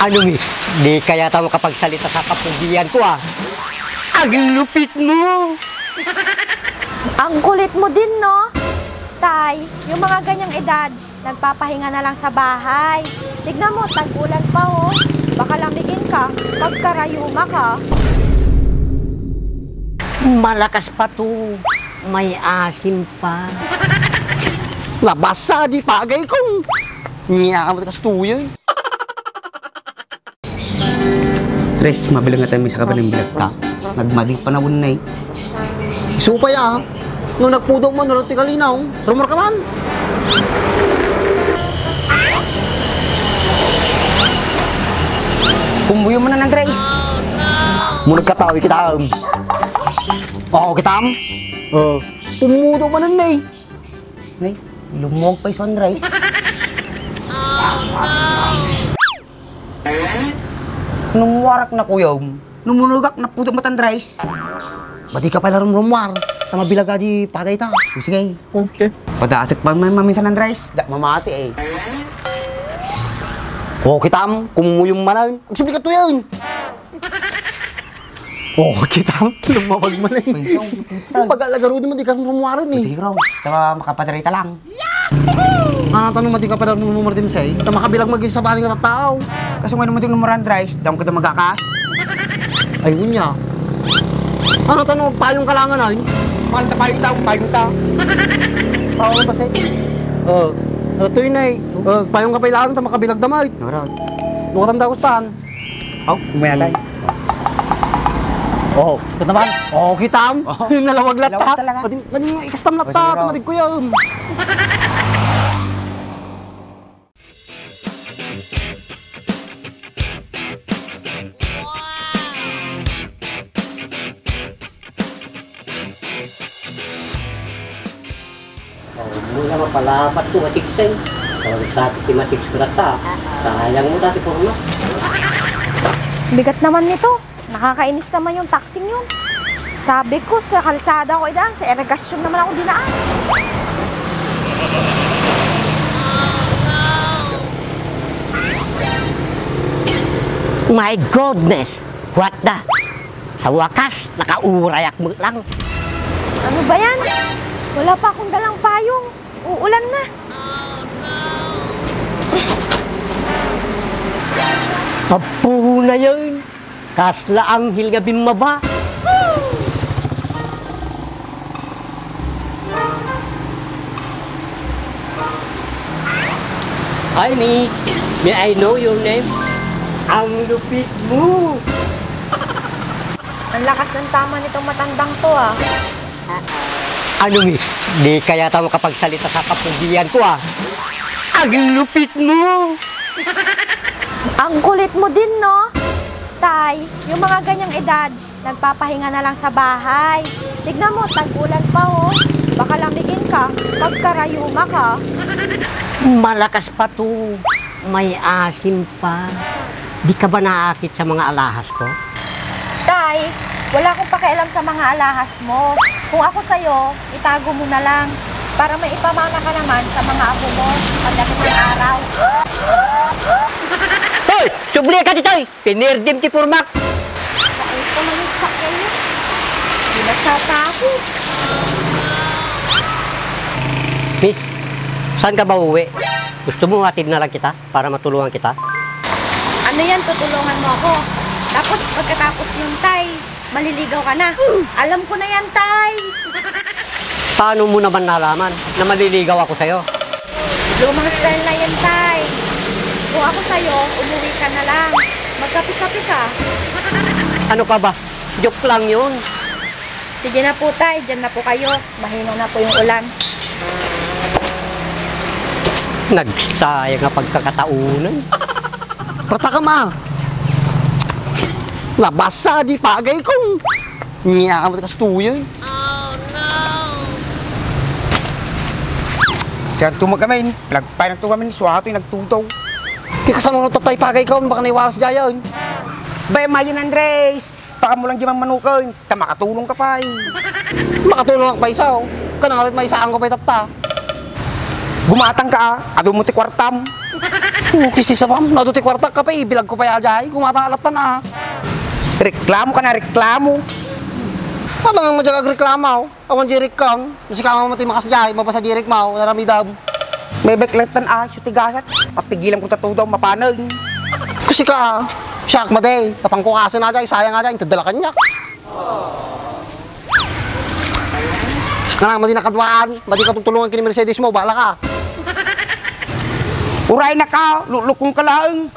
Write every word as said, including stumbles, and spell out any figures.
Ano, miss? Di kaya ta makapagsalita sa kapugian ko, ah? Ang lupit mo! Ang kulit mo din, no? Tay, yung mga ganyang edad, nagpapahinga na lang sa bahay. Tignan mo, tag-ulan pa, oh. Baka lamigin ka, pagkarayuma ka. Malakas pa to. May asim pa. Labasa, di pagay kong. Niya, matakas tuyo, eh. Tres, mabilang nga tayo may sa kabaning bilag ta. Nagmading panawon na eh. Supay ah. Nung nagpudaw man, wala ti kalinaw. Rumor ka man. Pumuyo mo na, Andres. Muna ka tao, kita. Oo, kita. Oh, pumudaw man na eh. Nay, lumuwag pa iso, Andres. Numuarak na, kuya. Numunugak na puto matan rice. Madi ka pala rumrumuar. Tama bilaga di pagay ta. Sige. Okay. Padasek pa may maminsan ng rice. Da mamati eh. Oh, kitam, kumuyong manan. Ang sabi ka to yan. Oh, kitam, lumawag manan. Ay, so, Yung pag-alagarudo mo, di ka rumumuaran eh. Sige, raw. Tama, makapadarita lang. Ah, tanong madi ka pa daw mo, Martin, say? Ta makabilag maging sabali nga tattao. Kaso nga naman yung numeran, Dries, daon ka na magakas. Ay, unya. Ano tanong, payong kalangan, ay? Mahal na payong daw, payong ta. Payong ba, say? Oh, ano to yun, ay? Oh, payong ka pa ilang, ta makabilag damay. Nora. Nukatan daw, Stan. Oh, umaya tayo. Oh, ito naman. Oh, kitam? Oh. Nalawag latta. Nalawag talaga. Madi, madi nga ikastam latta. Sige, raw. Tumadig ko yan. Oh, muna mapalapat ko, matiksen. Tawag sa akin si Matik Surat ka. Sayang mo dati porma. Bigat naman nito. Nakakainis naman yung taxing yun. Sabi ko, sa kalsada ako idaan, sa irigasyon naman ako dinaan. My goodness! What the? Sa wakas, nakaurayak mo lang. Ano ba yan? Wala pa akong dalang payong. Uulan na. Apo na yan. Kasla anghel nga bimmaba. Hi, miss. May I know your name? Ang lupit mo! Ang lakas ng tama nitong matandang to, ah. Ano, miss? Di kaya ta makapagsalita sa kapugian ko, ah? Ang lupit mo! Ang kulit mo din, no? Tay, yung mga ganyang edad, nagpapahinga na lang sa bahay. Tignan mo, tag-ulan pa, oh. Baka lamigin ka, pagkarayuma ka. Malakas pa to. May asim pa. Di ka ba naakit sa mga alahas ko? Tay, wala akong pakialam sa mga alahas mo. Kung ako sa'yo, itago mo na lang. Para may ipamana ka naman sa mga apo mo pagdating ng araw. Hoy! Subli ka ditoy! Pinirdim ti purmak! Ay, ito lang yung sakyan niya. Binasa pa ako. Miss, saan ka ba uuwi? Gusto mo hatid na lang kita para matulungan kita? Ano yan, tutulungan mo ako? Tapos pagkatapos nun, Tay, maliligaw ka na. Alam ko na yan, Tay. Paano mo naman nalaman na maliligaw ako sa'yo? Lumang style na yan, Tay. Kung ako sa'yo, umuwi ka na lang. Magkape-kape ka. Ano ka ba? Joke lang yun. Sige na po, Tay. Diyan na po kayo. Mahina na po yung ulan. Nagsayang nga pagkakataonan. Rata ka, ma. Nabasa, di pagay kong. Niya ka matakas tuyo, eh. Siya tumag kami, nagpay nagtugamin, suwato yung nagtudaw. Di ka sa nung tatay pagay ka, baka naiwaras dyan. Bay, Mayon Andres, baka mo lang dyan manukan. Ta makatulong ka pa, eh. Makatulong ka pa, isa, oh. Kanang awit, maisaan ko pa, eh, tatta. Gumatang ka, ah. Adu mo ti kwartam. Ukis ti sabam, nadu ti kuartak, kape, ibilagko pay ajay, gumata alattan a. Reklamo ka na, reklamo. Ano nga madya agreklamo? Awan di rikkan, no sika nga mati makasjay, mabasa di rikmaw, naramidam. Mebek lettan a, siya ti gasat, papigilan ko tatudaw, mapanag. Kasi ka, siak, madi, tapang ko kaso na jay, sayang nga jay, intedala kaniak. Nga lang, madi nakaduaan, madi ka tulungan kini Mercedes mo, bala ka. Uray na ka, lulukong ka laeng.